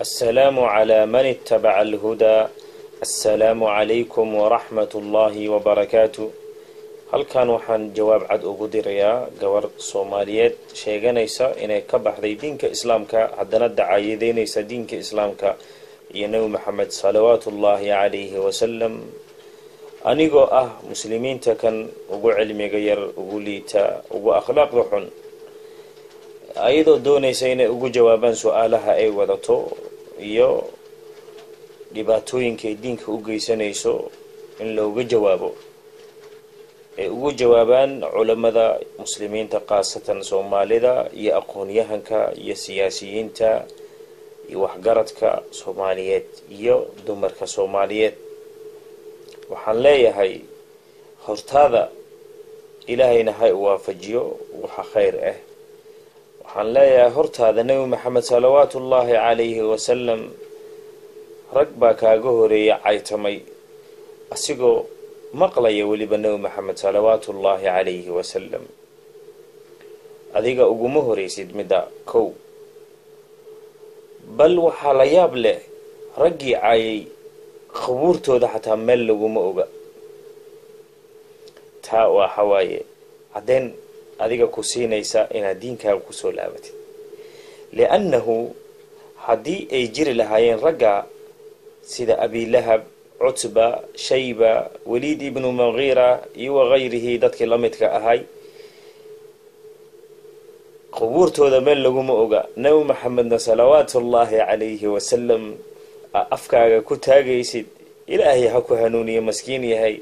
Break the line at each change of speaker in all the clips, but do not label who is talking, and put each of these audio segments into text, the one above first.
السلام على من اتبع الهدى. السلام عليكم ورحمة الله وبركاته. Halkan waxaan jawaab cad ugu dirayaa gabar Soomaaliyeed sheeganaysa inay ka baxday diinka Islaamka, haddana dacaayadeynaysa diinka Islaamka iyo Nebi Maxamed salawaatullaahi calayhi wasalam. Anigoo ah muslimiinta kan ugu cilmiga yar, ugu liita, ugu akhlaaqda xun, ayadoo doonaysa inay ugu jawaabaan su-aalaha ay wadato iyo dhibaatooyinka ay diinka u geysanayso, in looga jawaabo ay ugu jawaabaan culamada muslimiinta, khaasatan Soomaalida, iyo aqoon-yahanka iyo siyaasiyiinta iyo waxgaradka Soomaaliyeed iyo dumarka Soomaaliyeed. Waxaan leeyahay, hortaada Ilaahayna ha u waafajiyo waxa khayr ah. Waxaan leeyahay, hortaada Nebi Maxamed salawaatullaahi calayhi wasalam rag baa kaaga horeeya caytamay, asigoo maqlaya weliba Nebi Maxamed salawaatullaahi calayhi wasalam. Adiga uguma horeysid midda kow. Bal waxaa la yaab leh, raggii caayay khabuurtooda xataa meel laguma oga. Taa waxa waaye caddeyn adiga ku siinaysa inaad diinkaaga kusoo laabatid, liannahu haddii ay jiri lahaayeen ragga sida Abilahab, Cutba, Shayba, Waliid ibnu Mugiira iyo wakayrihi, dadkii la midka ahay, qubuurtooda meel laguma oga. Nebi Maxamedna salawaatullaahi calayhi wasalam afkaaga ku taagaysid. Ilaahay ha ku hanuuniye, maskiin yahay.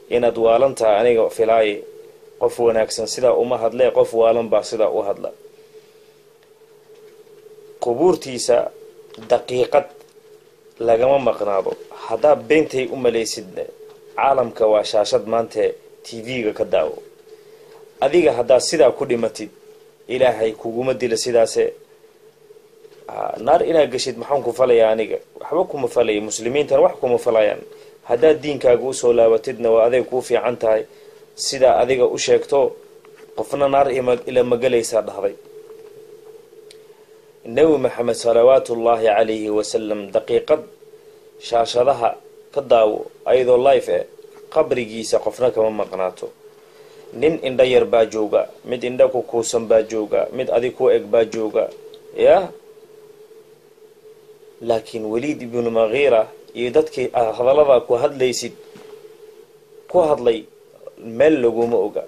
Inaad waalantaha aniga filaaye. Qof wanaagsan sidaa uma hadlee, qof waalan baa sidaa u hadla. Qubuurtiisa daqiiqad lagama maqnaado. Haddaa beentay u malaysidne, caalamka waa shaashad maante, TV-ga ka daawo. Adiga haddaad sidaa ku dhimatid, Ilaahay kuguma dila sidaase. Naar inaad geshid maxaan ku falayaa aniga? Waxba kuma falaya, muslimiintana wax kuma falayaan. Haddaad diinkaaga usoo laabatidna waa aday kuu fiican tahay. Sidaa adiga u sheegto, qofna naar ilama gelaysaa dhahday. Nebi Maxamed salawaatullaahi calayhi wasalam daqiiqad shaashadaha ka daawo ayadoo live eh, qabrigiisa qofna kama maqnaato. Nin indho yar baa jooga, mid indho ku kuusan baa jooga, mid adig ku eg baa jooga, yah. Laakiin Waliid ibnu Makiira iyo dadkii hadallada ku hadlaysid ku hadlay meel laguma oga.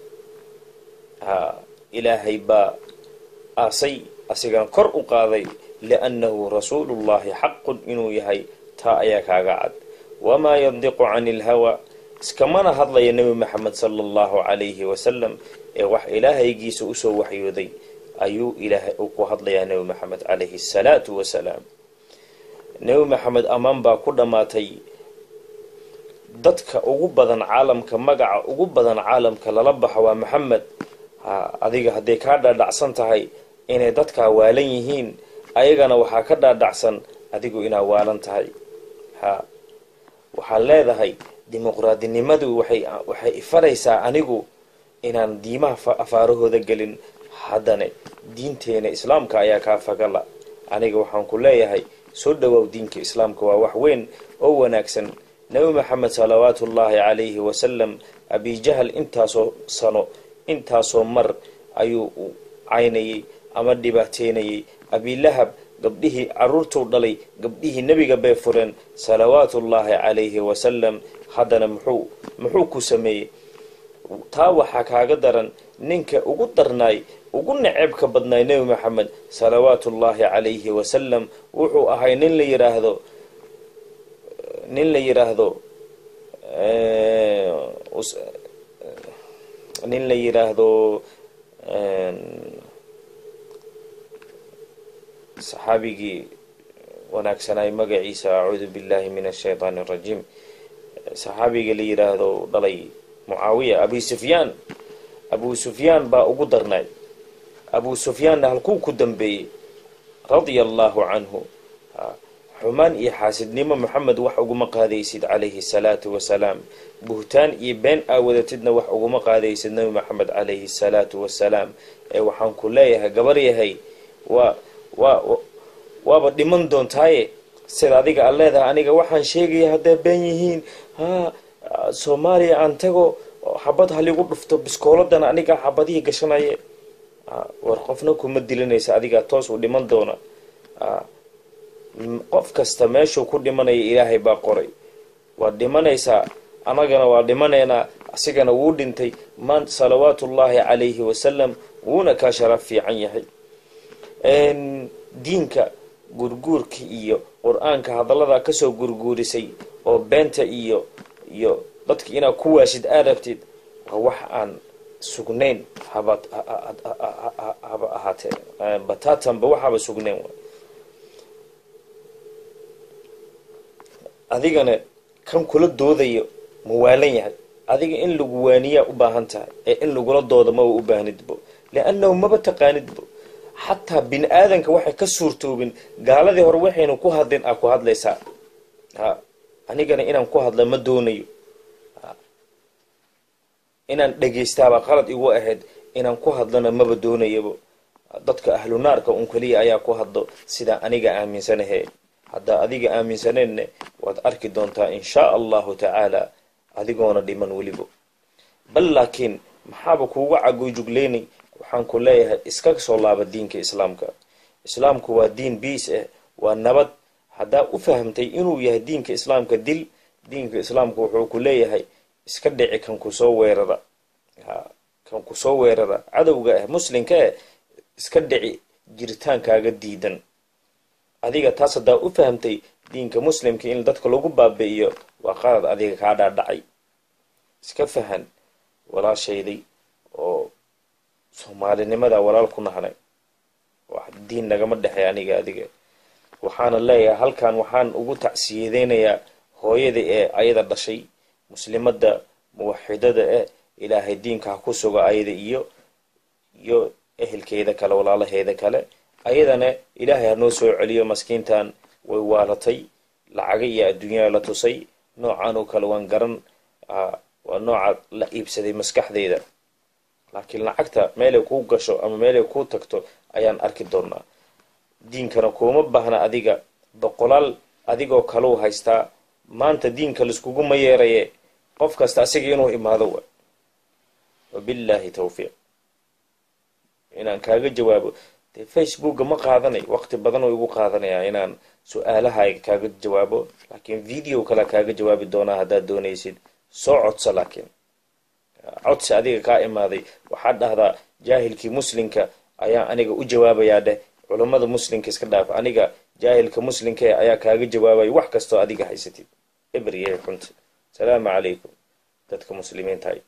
Ha, Ilaahay baa aasay, asigan kor u qaaday, liannahu rasuulullahi xaqun inuu yahay taa ayaa kaaga cad. Wamaa yandiqu cani ilhawa, iskamana hadlaya Nebi Maxamed sala Allahu calayhi wasalam, ee wax Ilaahaygiisa usoo waxyooday ayuu Ilaahay ku hadlayaa Nebi Maxamed calayhi asalaatu wasalaam. Nebi Maxamed ammaan baa ku dhammaatay. Dadka ugu badan caalamka, magaca ugu badan caalamka lala baxo waa Maxamed. Ha, adiga hadday kaa dhaadhacsan tahay inay dadkaa waalan yihiin, ayagana waxaa ka dhaadhacsan adigu inaa waalan tahay. Ha, waxaad leedahay dimuqraadinimadu waxay ifaraysaa anigu inaan diimaha afaarahooda gelin, haddana diinteena Islaamka ayaa kaa fagala. Aniga waxaan ku leeyahay, soo dhawow diinka Islaamka, waa wax weyn oo wanaagsan. Nebi Maxamed salawaatullaahi calayhi wasalam Abijahal intaasoo sano, intaasoo mar ayuu caynayay ama dhibaateynayay. Abilahab gabdhihii caruurtuu dhalay, gabdhihii nebiga bay fureen salawaatullaahi calayhi wasalam. Haddana muxuu ku sameeyey? Taa waxaa kaaga daran, ninka ugu darnaay, ugu naceebka badnaay Nebi Maxamed salawaatullaahi calayhi wasalam wuxuu ahay nin la yiraahdo saxaabigii wanaagsanaay magaciisa, acuudu billahi min ashaytaan arajiim, saxaabiga la yiraahdo dhalay Mucaawiya, Abi Sufyaan. Abu Sufyaan baa ugu darnay. Abu Sufyaanna halkuu ku dambeeyey, radia Allahu canhu? Xumaan iyo xaasidnimo Maxamed wax uguma qaadaysid calayhi salaatu wasalaam. Buhtaan iyo been aa wadatidna wax uguma qaadaysid Nebi Maxamed calayhi salaatu wasalaam. Ee waxaan ku leeyahay, gabar yahay, waa Waaba dhiman doontaaye sida adiga aad leedahay. Aniga waxaan sheegaya hadday been yihiin, ha Soomaaliya aan tago, xabad haligu dhufto, biskooladana aniga xabadihii gashanaye. War qofna kuma dilinaysa, adigaa toos u dhiman doona. Qof kasta meeshuu ku dhimanaya Ilaahay baa qoray. Waad dhimanaysaa, anagana waa dhimanaynaa, asigana wuu dhintay maan salawaatullaahi calayhi wasalam, wuuna kaa sharaf fiican yahay. Diinka gurguurka iyo Qur-aanka hadallada kasoo gurguurisay oo beenta iyo dadka inaad ku waashid aad rabtid waa wax aan sugnayn. Haba haba ahaatee batatanba waxaaba sugnayn. Adigana kan kula doodayo ma waalan yahay? Adiga in lagu waaniyaa u baahan tahay ee in lagula doodo maba u baahnidbo, liannahu maba taqaanidbo. Xataa bini aadanka waxay ka suurtoobin, gaaladii hore waxaynu ku hadlin aa ku hadlaysaa. Ha anigana inaan ku hadla ma doonayo, inaan dhegaystaabaa qalad igu ahayd, inaan ku hadlana maba doonayabo. Dadka ahlu naarka un keliya ayaa ku hadlo sidaa aniga aaminsanahe. Haddaa adiga aaminsaneenne waad arki doontaa inshaa allahu tacaala adigoona dhiman welibo. Bal laakiin maxaaba kuuga cagoyjugleynay? Waxaan ku leeyahay iska soo laaba diinka Islaamka. Islaamku waa diin biis ah, waa nabad. Haddaa u fahamtay inuu yahay diinka Islaamka dil, diinka Islaamku wuxuu ku leeyahay iska dhici kan kusoo weerara, kan kusoo weerara cadowga ah muslimka eh, iska dhici jiritaankaaga diidan. Adiga taas haddaa u fahamtay diinka muslimka in dadka lagu baabi'iyo waa qalad adiga kaa dhaadhacay. Iska fahan walaashayday oo Soomaalinimada walaal ku nahnay, wax diin nagama dhexey aniga adiga. Waxaana leeyahay halkan waxaan ugu tacsiyadeynayaa hooyada ee ayada dhashay, muslimadda muwaxidada eh. Ilaahay diinka ha ku sugo ayada iyo ehelkeeda kale, walaalaheeda kale. Ayadana Ilaahay ha noo soo celiyo. Maskiintan way waalatay, lacaga iyo adduunyada la tusay noocan oo kale waan garan, waa nooca la iibsaday maskaxdeyda. Laakiin lacagta meelay kuu gasho ama meelay kuu tagto ayaan arki doonaa. Diinkana kuuma baahna adiga, boqolaal adigoo kaluu haystaa. Maanta diinka laiskuguma yeeraye, qof kasta asiga inuu imaado wa. Wabillahi tawfiiq. Inaan kaaga jawaabo dee Facebooka ma qaadanay, waqti badan oo igu qaadanayaa inaan su-aalahayga kaaga jawaabo, laakiin video kale kaaga jawaabi doonaa haddaad doonaysid. Soo codso, laakiin codsi adiga kaa imaaday. Waxaad dhahdaa jaahilkii muslimka ayaa aniga u jawaabayaa dheh. Culammada muslimka iska dhaaf, aniga jaahilka muslimka e ayaa kaaga jawaabaya wax kastoo adiga haysatid. Ebriyay xunta. Asalaamu calaykum dadka muslimiintahay.